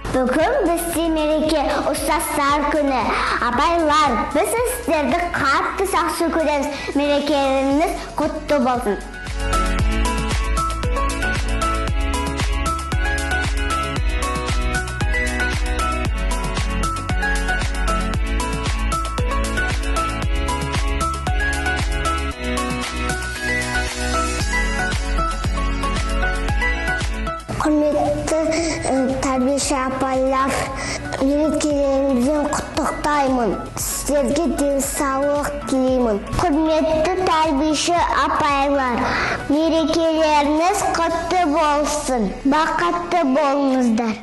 Бүгін бізде мереке, ұстаздар күні. Апайлар, біз сіздерді қатты жақсы көреміз. Мерекелеріңіз құтты болсын. Құрметті тәрбиеші апайлар, мерекелеріңізбен құттықтаймын. Сіздерге денсаулық тілеймін. Құрметті тәрбиеші апайлар, мерекелеріңіз құтты болсын. Бақытты болыңыздар.